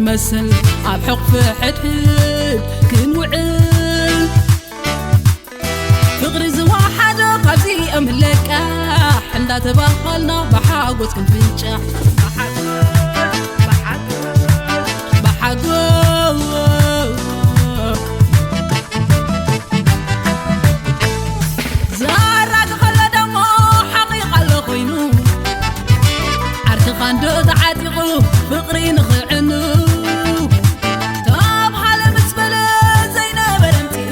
መሰል ኣብ ሕቕፊ ሕድሕድ ክንውዕል፣ ፍቕሪ ዝወሓዶ ካብዚኦም ለቃሕ እንዳተባሃልና ብሓጎስ ክንፍንጫሕ። ብሓጎስ፣ ብሓጎስ፣ ብሓጎስ። ዛራ ተኸለ ደሞ ሓቒቕ ኣሎ ኮይኑ፣ ዓርክኻ እንዶ ተዓጢቑ ፍቕሪ ንኽዕኑ፣ ተብሃለ ምስ በለ ዘይነበረ ኣምጺኡ፣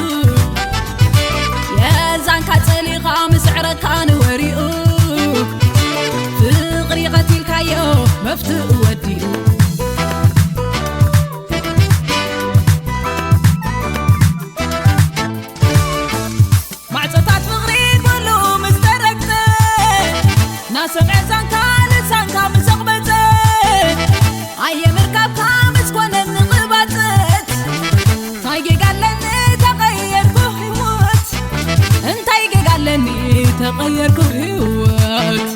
የዛንካ ጸሊኻ ምስ ዕረካ ንወሪኡ፣ ፍቕሪ ቀቲልካዮ መፍትኡ ወዲኡ። ማዕጾታት ፍቕሪ ኩሉ ምስ ተረግጸ፣ ናሰምዐ ዛንካ ልሳንካ ምስ ኣቕበጸ፣ ኣየ ምርካብካ ምስ ኮነኒ ቅባጸት። እንታይ ጌጋ ኣለኒ ተቐየርኩ ህይወት፣ እንታይ ጌጋ ኣለኒ ተቐየርኩ ህይወት።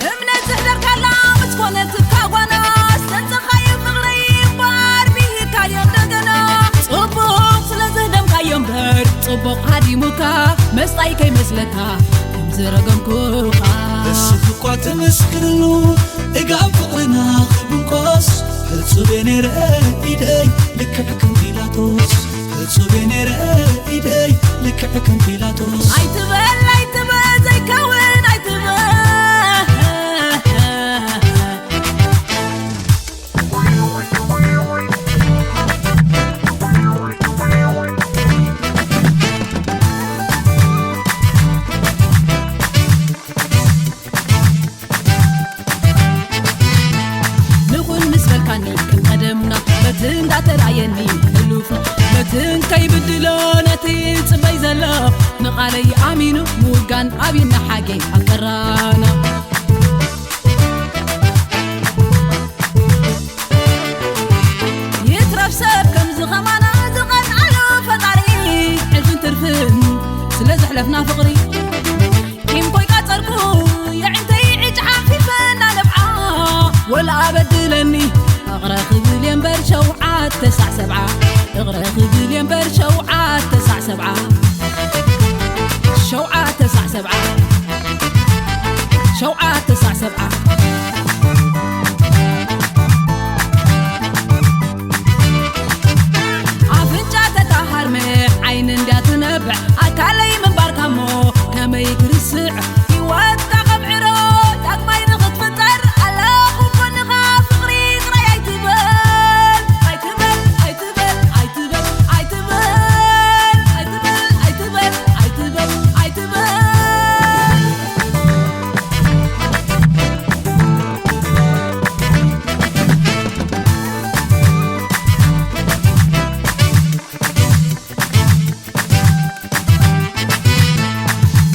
እምነት ዝሕደርካላ ምስ ኮነትካ ጓና፣ ዝተንጸኻዮ ፍቕሪ እምበኣር ብሂካዮ እንደገና። ጽቡቕ ስለ ዝህደምካዮ እምበር፣ ጽቡቕ ሃዲሙካ፣ መስጣይ ከይመስለካ ከም ዝረገምኩኻ። እስኺ እኳ ትምስክርሉ፣ እጋም ፍቕርና ክብንቆስ፣ ሕጹብ ነይረ ኢደይ ልክዕ ከም ጲላጦስ። ሕጹብ ነይረ ኢደይ ልክዕ ከም ጲላጦስ። ኣይትበል፣ ኣይትበል፣ ዘይከውን ኣይትበል። ንኹን ምስ በልካኒ ከም ቀደምና፣ በቲ እንዳተራየኒ ሕሉፍ፣ በትን ከይብድሎ ነቲ ጽበይ ዘሎ፣ ንቓለይ ኣሚኑ ምውጋን ኣብይና ሓጌ ኣቀራና። ይትረፍ ሰብ ከምዚ ኸማና ዝቐንኣሉ ፈጣሪ፣ ሕልፍን ትርፍን ስለ ዘሕለፍና ፍቕሪ፣ ቂም ኮይቃጸርኩ የዒንተይ ዕጭ ሓንፊፈ እናነብዓ፣ ወላ ኣበድለኒ እቕረ ክብል እየ እምበር ሸውዓተ ሳዕ ሰብዓ፣ እቕረ ክብል እየ እምበር ሸውዓተ ሳዕ ሰብዓ፣ ሸውዓተ ሳዕ ሰብዓ፣ ሸውዓተ ሳዕ ሰብዓ። ኣፍንጫ ተታሃርመ ዓይኒ እንድያ ትነብዕ፣ ኣካለይ ምንባርካ እሞ ከመይ ክርስዕ፣ ህይወትካ ከብዕሮ ዳግማይ ንኽትፍጠር ኣለኹ ጎንኻ ፍቕሪ ጥራይ ኣይትበል፣ ኣይትበል፣ ኣይትበል፣ ኣይትበል፣ ኣይትበል፣ ኣይትበል፣ ኣይትበል፣ ኣይትበል፣ ኣይትበል።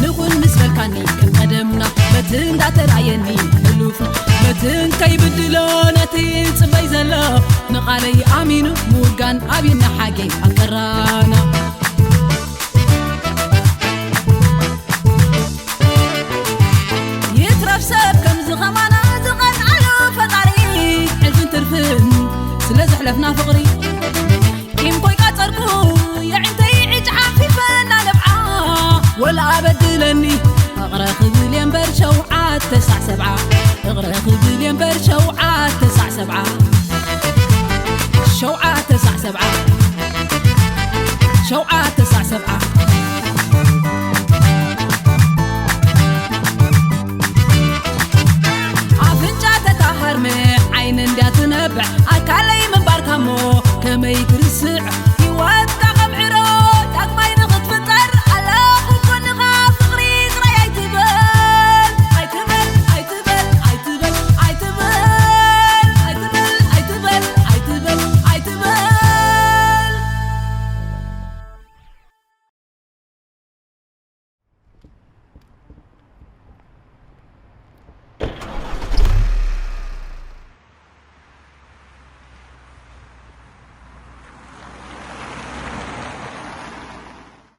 ንኹን ምስ በልካኒ ከም ቀደምና፣ በቲ እንዳተራየኒ ሕሉፍ፣ በትን ከይብድሎ ነቲ ጽበይ ዘሎ፣ ንቓለይ ኣሚኑ ምውጋን ኣብይና ሓጌ ኣቀራና። ይትረፍ ሰብ ከምዚ ኸማና ዝቐንኣሉ ፈጣሪ፣ ሕልፍን ትርፍን ስለ ዘሕለፍና ፍቕሪ፣ ቂም ኮይቃጸርኩ የዒንተይ ዕጭ ሓንፊፈ እናነብዓ፣ ወላ ኣበድለኒ እቕረ ክብል እየ እምበር ሸውዓተ ሳዕ ሰብዓ፣ እቕረ ክብል እየ እምበር ሸውዓተ ሳዕ ሰብዓ፣ ሸውዓተ ሳዕ ሰብዓ፣ ሸውዓተ ሳዕ ሰብዓ።